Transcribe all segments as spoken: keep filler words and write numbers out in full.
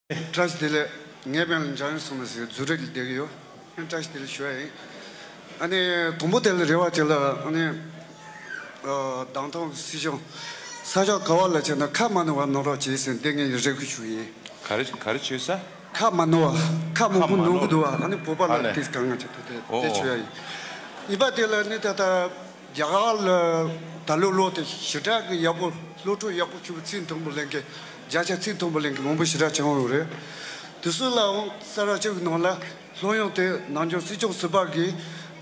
བཀྲ་ཤིས་བདེ་ལེགས། ངའི་མིང་ལ་འཇམ་དབྱངས་བསོད་ནམས་ཟེར། རྫུ་འཕྲུལ་གྱིས་བསྡད་ཀྱི་ཡོད། བཀྲ་ཤིས་བདེ་ལེགས་ཞུ་བ་ཡིན། ཨ་ནི་དང་པོ་དེ་ལ་རེ་བ་དེ་ལ་ཨ་ནི་ཨ་བདམས་ཐོན་སྲིད་སྐྱོང་ས་ཕྱོགས་ག་བ་ལ་བྱས་ན་ཁ་མ་ནོར་བ་ནོར་རོགས་བྱེད་ཟེར་འདི་ངས་རེ་སྐུལ་ཞུ་ཡིན། ག་རེ་ག་རེ་བྱེད་ས། ཁ་མ་ནོར་བ། ཁ་མང་པོ་ཁ་མ་ནོར་ནོར་གི་འདུག་བ། ཨ་ནི་བོད་པ་ཨ་ལ་ལས། དེ་གང་ང་བྱེད་ཐུབ་དེ་ཨོ་དེ་ཞུ་ཡ་ཡིན། གཉིས་པ་དེ་ལ་ནི་ད་ལྟ་རྒྱ་གར་ལ་ད་ལོ་ལོ་དེ་ཞེ་དྲག་གི་ཡག་པོ། སློབ་ཕྲུག་ཡག་པོ་ཁྱུ་ཚིག་མཐོན་པོ་ལེན་མཁན། བརྒྱ་ཆ་ཚིག་མཐོན་པོ་ལེན་མཁན་མང་པོ་ཞེ་དྲག་བྱུང་ཡོད་རེད། དེ་ཚོ་ལའང་ས་ར་ཆུ་གི་ནང་ལ་སློབ་ཡོན་དེ་ནམ་རྒྱུན་སྲིད་སྐྱོང་ཟུར་པ་གིས་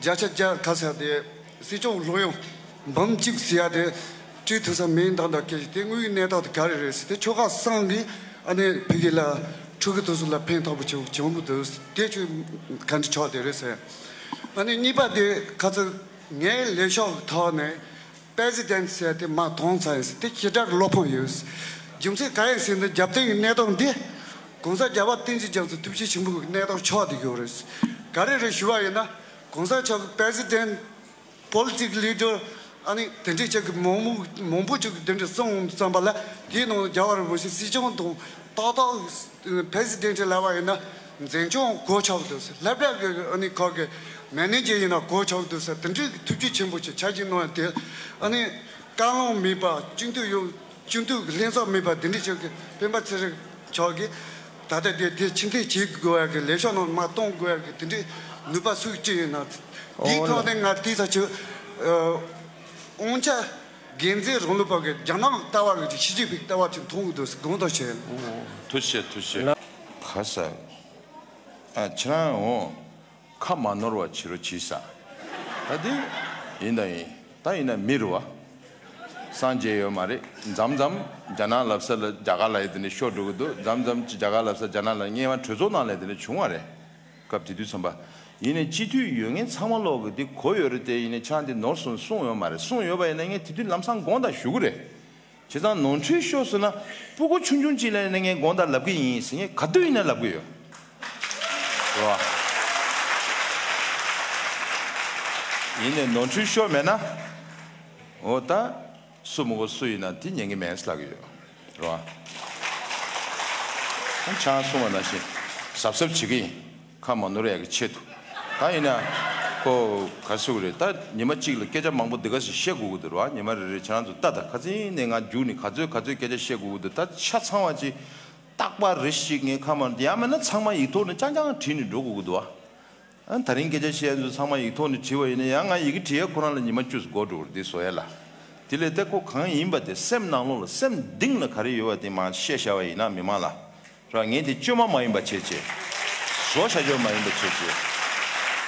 བརྒྱ་ཆ་བརྒྱ་ག་ཟེར་དེ། སྲིད་སྐྱོང་སློབ་ཡོན་འབུམ་གཅིག་ཟེར་ཡ་དེ་སྤྲད་ཐུབ་ས་མིན་འདང་འདང་སྐད་ཆ་དེ། དངོས་ཡོད་གནས་སྟངས་དེ་ག་རེ་རེད་ཟེར་དེ། ཆོལ་ཁ་གསུམ་གིས་ཨ་ནི་ཕ་གི་ལ་ཕྲུ་གུ་དེ་ཚོ་ལ་ཕན་ཐོགས་པོ་བྱུང་བྱུང་གི་འདུག་དེ་ཆོས་ག་འདྲ་ཆགས་བསྡད་རེད་ཟེར། ཨ་ནི་གཉིས་པ་དེ་ཁ་ཚ་ངའི་ལས་ཤོག་གི་ཐོག་ནས་པེ་སི་ཌེན་སི་ཟེར་དེ་མར་ཐོན་ཚར་ཡིན་ཟེར། དེ་ཞེ་དྲག་གི་བློ་ཕམ་ཡོད། རྒྱུ་མཚན་ག་རེ་ཟེར་ན་རྒྱབ་རྟེན་གྱི་གནས་སྟངས་འདི་གོང་ས་རྒྱལ་བ་བསྟན་འཛིན་རྒྱ་མཚོ་ཐུགས་རྗེ་ཆེན་པོ་གི་གནས་སྟངས་ཆགས་བསྡད་ཡོད་རེད། ག་རེ་རེད་ཞུ་བ་ཡིན་ན། གོང་ས་མཆོག་གི་པེ་སི་ཌེན་སི། པོ་ལི་ཊིག་ལི་ཌར། ཨ་ནི་དེ་འདྲའི་ཅིག་གི་མང་མོ་མང་པོ་ཅིག་གི་དེ་འདྲ་གསུངས་བསམ་པ་ལ། དེའི་ནང་རྒྱལ་བ་རིན་པོ་ཆེ་སྲིད་སྐྱོང་དང་ཏག་ཏག་པེ་སི་ཌེན་སི་ལབ་པ་ཡིན་ན་འཛིན་སྐྱོང་གོ་ཆོག་འདུག་ལྷག་པར་གྱི་ཨ་ནི་ཁོ་གི་མེ་ནེ་ཇར་ཡིན་ན་གོ་ཆོག་འདུག་ཟེར། དེ་འདྲའི་ཐུགས་རྗེ་ཆེན་པོ་ཅིག་ཆ་རྐྱེན་གནང་ཡ་དེ། ཨ་ནི་བཀའ་བློན་མེད་པ་སྤྱི་འཐུས་ཡོད། སྤྱི་འཐུས་ཀྱི་ལྷན་ཚོགས་མེད་པ་དེ་འདྲ་ཅིག་གི་སྤེན་པ་ཚེ་རིང་མཆོག་གིས་ད་ལྟ་དེ་དེ་ཕྱིར་འཐེན་བྱེད་དགོས་ཡ་གི་ལས་ཤོག་ནང་མར་གཏོང་དགོས་ཡ་གི་དེ་འདྲའི་ནུས་པ་སུས་སྤྲད་ཡོད་ན། འདིའི་ཐོག་ནས་ང་དེ་ས་ཆུ་ཨ་དབང་ཆ་འགན་འཛིན་རང་ལུགས་པ་གི་རྒྱ་ནག་ལྟ་བ་གི་ཞི་ཅིན་ཕིང་ལྟ་བ་ཅིག་མཐོང་གི་འདུག་དགོངས་དག་བྱས། ཐུགས་རྗེ་ཆེ། ཐུགས་རྗེ་ཆེ། ཁ་ས། ཨ་ཁྱེད་རང་འོང་། ཁ་མ་ནོར་བ་བྱེད་རོགས་གྱིས་ས། ད་དེ་ཡིན་དང་ཡིན། ད་ཡིན་ན་མི་རུ་བ། སངས་རྒྱས་ཡོད་མ་རེད། མཚམས་མཚམས་རྒྱ་ནག་ལབ་ས་ལ་རྒྱ་གར་ལབ་ཡ་དེ་འདྲ་ཤོར་འགྲོ་གི་འདུག་མཚམས་མཚམས་ཅིག་རྒྱ་གར་ལབ་ས་རྒྱ་ནག་ལ་ངེས་པ་གྲོས་ཚོགས་ནང་ལ་དེ་འདྲ་བྱུང་བ་རེད། སྐབས་དེ་དུས་ཙམ་པ། ཡིན་ནའི་སྤྱི་འཐུས་ཡོད་མཁན་ཚང་མ་ལོག་གི་དེ་གོ་ཡོད་རེད་དེ། ཡིན་ནའི་ཆང་དེ་ནོར་སོང་གསུངས་ཡོད་མ་རེད། གསུངས་ཡོད་པ་ཡིན་ན་ངས་དེ་དུས་ལམ་སང་དགོངས་དག་ཞུ་གི་རེད། བྱས་ཙང་ནོར་འཁྲུལ་ཤོར་སོང་ན་སྤུ་གུ་ཆུང་ཆུང་ཅིག་ལ་ནི་ངས་དགོངས་དག་ལབ་ཀྱི་ཡིན་ཟེར། ངས་ག་དུས་ཡིན་ན་ལབ་ཀྱི་ཡོད། རེད་བ། ཡིན་ནའི་ནོར་འཁྲུལ་ཤོར་མེད་ན། འོ་ད་སུ་མི་དགོས་སུ་ཡིན་ན་དེ་ཉན་གྱི་མེད་ཟེར་ལབ་ཀྱི་ཡོད། རེད་བ། ཆང་གསུངས་པ་ནང་བཞིན་གཟབ་གཟབ་བྱེད་ཀྱི་ཡིན། ཁ་མ་ནོར་ཡག་གི་ཆེད་དུ། ད་ཡིན་ན། ཁོ་ག་སུ་རེད། ད་ཉི་མ་གཅིག་ལ་སྐད་ཆ་མང་པོ་འདི་ག་ཞིག་བཤད་དགོས་ཀྱི་འདུག་ར། ཉི་མ་རེ་རེ་ཁྱེད་རང་ཚོ་ལྟ་ད། ཁ་སང་ནས་ང་རྒྱུགས་ནས་ག་ཚོད་ག་ཚོད་སྐད་ཆ་བཤད་དགོས་ཀྱི་འདུག་ད་ཆ་ཚང་བ་ཅིག་རྟག་པར་རེ་ཞིག་ངས་ཁ་མ་ཡང་མིན་ན་ཚང་མ་ཡིག་ཐོག་ནས་རྐྱང་རྐྱང་བྲིས་ནས་འགྲོ་དགོས་ཀྱི་འདུག་ཨ། ཨ་ད་རིང་སྐད་ཆ་བཤད་ཚོ་ཚང་མ་ཡིག་ཐོག་ནས་བྲིས་པ་ཡིན་ན་ཡང་ང་ཡི་གེ་བྲིས་ཡ་ཁོ་རང་ལ་ཉི་མ་བཅུ་ཙམ་འགོར་འགྲོ་གི་རེད། དེ་བཟོ་ཡ་ལ། དེ་ལས་ད་ཁོ་གང་ཡིན་པ་དེ་སེམས་ནང་ལོགས་ལ་སེམས་གཏིང་ལ་ག་རེ་ཡོད་པ་དེ་མར་བཤད་བཞག་པ་ཡིན་ན་མི་མང་ལ། ར། ངས་དེ་བཅོས་མ་མ་ཡིན་པ་བྱས་བྱས། བཟོ་བྱ་བཅོས་མ་ཡིན་པ་བྱས་བྱས།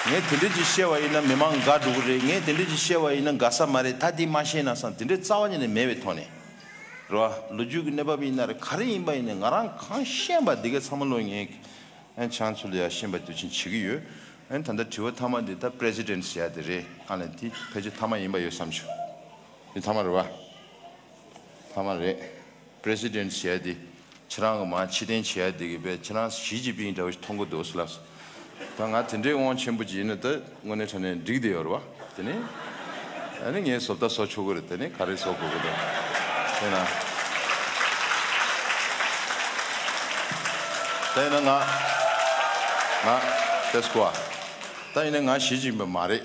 ངས་དེ་འདྲ་ཅིག་བཤད་པ་ཡིན་ན་མི་མང་དགའ་འགྲོ་གི་རེད། ངས་དེ་འདྲ་ཅིག་བཤད་པ་ཡིན་ན་དགའ་ས་མ་རེད། ད་དེ་མ་བཤད་ན་བསམ་དེ་འདྲའི་རྩ་བ་ཉིད་ནས་མེད་པའི་ཐོག་ནས། ར། ལོ་རྒྱུས་ཀྱི་གནས་བབ་ཡིན་ན་རེད། ག་རེ་ཡིན་པ་ཡིན་ནའི་ང་རང་གང་ཤེས་པ་འདི་གའི་ཚང་མ་ལོ་ངས་ཨན་ཆང་ཚུལ་ཡ་ཤེས་པ་དུས་ཆེན་བྱེད་ཀྱི་ཡོད། ཨན་ད་ལྟ་དྲི་བ་མཐའ་མ་འདི་ད་པི་རེ་སི་ཌེན་སི་ཟེར་ཡ་དེ་རེད། ཨ་ལས་དེ་ཕལ་ཆེར་མཐའ་མ་ཡིན་པ་ཡོད་བསམ་བྱུང་། འདི་མཐའ་མ་རེད་བ། མཐའ་མ་རེད། པི་རེ་སི་ཌེན་སི་ཟེར་ཡ་དེ། ཁྱེད་རང་གི་མར་ཕྱིར་འཐེན་བྱེད་ཡ་དེ་གི་བས་ཁྱེད་རང་ཞི་ཅིན་ཕིང་འདྲ་བོ་ཞིག་མཐོང་གི་འདུག་ཟེར་ལབ་སོང་། ད་ང་དེ་འདྲའི་དབང་ཆེན་པོ་ཅིག་ཡིན་ན་ད་དངོས་གནས་དྲང་གནས་འགྲིག་བསྡད་ཡོད་རེད་བ། དེ་ནི། ཨ་ནི་ངས་བཟོ་ལྟ་བཟོ་ཆོག་གི་རེད། དེ་ནི་ག་རེ་བཟོ་དགོས་ཀྱི་འདུག་དེ་ན། དེ་ན་ང་། ང་། ཏེ་སྐོ་ཨ། ད་ཡིན་ན་ང་ཞི་ཅིན་ཕིང་མ་རེད།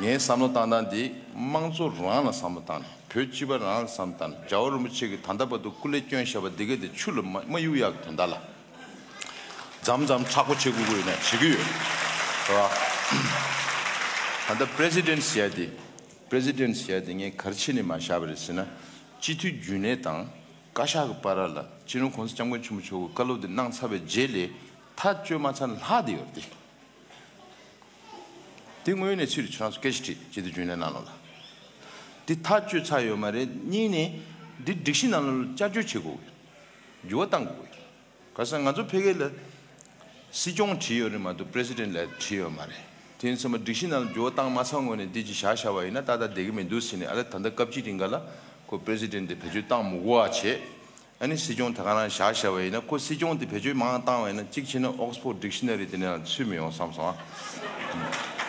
ངའི་བསམ་བློ་བཏང་སྟངས་འདི་དམངས་གཙོ་རང་ལ་བསམ་བློ་བཏང་ནས། བོད་སྤྱི་པ་རང་ལ་བསམ་བློ་བཏང་ནས། རྒྱལ་བ་རིན་པོ་ཆེ་གིས་ད་ལྟ་བར་དུ་སྐུ་ལས་བསྐྱོན་བཞག་པ་འདི་གས་དེ་ཆུ་ལ་མ་མ་གཡུག་ཡག་གི་དོན་དག་ལ། མཚམས་མཚམས་མཁྲེགས་པོ་བྱེད་དགོས་ཀྱི་ཡོད་ན་བྱེད་ཀྱི་ཡོད། རེད་བ། ད་ལྟ་པི་རེ་སི་ཌེན་སི་ཟེར་ཡ་དེ། པི་རེ་སི་ཌེན་སི་ཟེར་ཡ་དེ་ངས་ག་རེ་བྱས་ནས་མར་བཞག་པ་རེད་ཟེར་ན། སྤྱི་འཐུས་རྒྱུན་ལས་དང་བཀའ་ཤག་གི་བར་ལ་སྤྱི་ནོར་༸གོང་ས་༸སྐྱབས་མགོན་ཆེན་པོ་མཆོག་གིས་བཀའ་སློབ་དེ་གནང་ཚར་བའི་རྗེས་ལ་ཐག་གཅོད་མ་ཚར་ན་ལྷག་བསྡད་ཡོད་རེད་དེ། དེ་དངོས་གནས་ཚུལ་རེད། ཁྱེད་རང་ཚོ་སྐད་ཆ་དྲིས། སྤྱི་འཐུས་རྒྱུན་ལས་ནང་ལོགས་ལ། འདི་ཐག་གཅོད་ཚར་ཡོད་མ་རེད། གཉིས་ནས་འདི་སྒྲིག་གཞི་ནང་ལོགས་ལ་བསྐྱར་བཅོས་བྱེད་དགོས་ཀྱི་རེད། འགྱུར་བ་གཏང་དགོས་ཀྱི་རེད། ག་ས་ང་ཚོ་ཕ་གི་ལ་སྲིད་སྐྱོང་བྲིས་ཡོད་རེད་མ་གཏོགས་པི་རེ་སི་ཌེན་སི་ལབ་བྲིས་ཡོད་མ་རེད། དེ་ཡིན་ཙང་མ་སྒྲིག་གཞི་ནང་ལ་འགྱུར་བ་བཏང་མ་ཚར་སྔོན་ནས་འདི་ཅིག་བཞག་བཞག་པ་ཡིན་ན་ཏག་ཏག་བསྡད་ཀྱི་མི་འདུག་ཟེར་ནས། ཨ་ལས་ད་ལྟ་སྐབས་གཅིག་རིང་ག་ལ་ཁོ་པི་རེ་སི་ཌེན་སི་དེ་བེད་སྤྱོད་བཏང་མི་དགོས་པ་བྱས། ཨ་ནི་སྲིད་སྐྱོང་ད་ག་རང་བཞག་བཞག་པ་ཡིན་ན། ཁོ་སྲིད་སྐྱོང་དེ་བེད་སྤྱོད་མང་བཏང་བ་ཡིན་ན། གཅིག་བྱས་ན་ཨོག་སི་ཕོར་ཌི་ཀི་ཤི་ན་རི་དེ་ནས་ཚུད་མི་ཡོང་བསམ་སོང་ཨ།